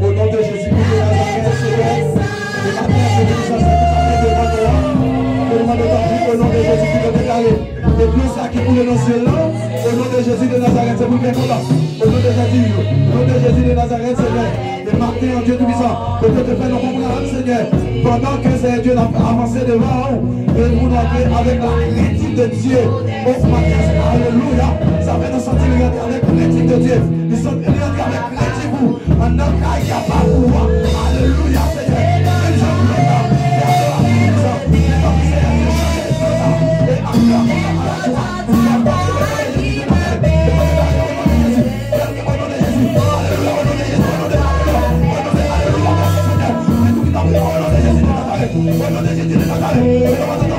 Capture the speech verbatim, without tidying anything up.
O non de Jezi de Nazarèt, Senyè, e maten an, Senyè, nou sa soti devan nou an, nou mande tanpri, o non de Jezi, ki te deklare, e dlo sa ki koule nan syèl la, o non de Jezi de Nazarèt, se pou l gen kontan. O non de Jezi, o non de Jezi de Nazarèt, Senyè, e maten an, Dye Toupisan, kote te fè nou konprann, Senyè, pandan ke, Senyè Dye, n ap avanse devan ou, e pou nou antre avèk la krent de Dye. O maten, alelouya, sa fè nou santi nou rantre avèk krent de Dye. Nou santi nou rantre avèk krent pou Ann nan kay ki ap ba pouvwa. Alelouya, Senyè. Menm jan pou lontan, fè adorasyon pou sa. Menm jan pou Senyè Dye chanje lontan. E aktè a kontan a la jwa. Li ap pase le non de Jezi de Nazarèt. E kote ta ye o non de Jezi. Fè l ke o non de Jezi. Alelouya, o non de Jezi, o non de, alelouya. O non de, alelouya, mèsi Senyè. Menm tou ki ta priye o non de Jezi de Nazarèt. O non de Jezi de Nazarèt.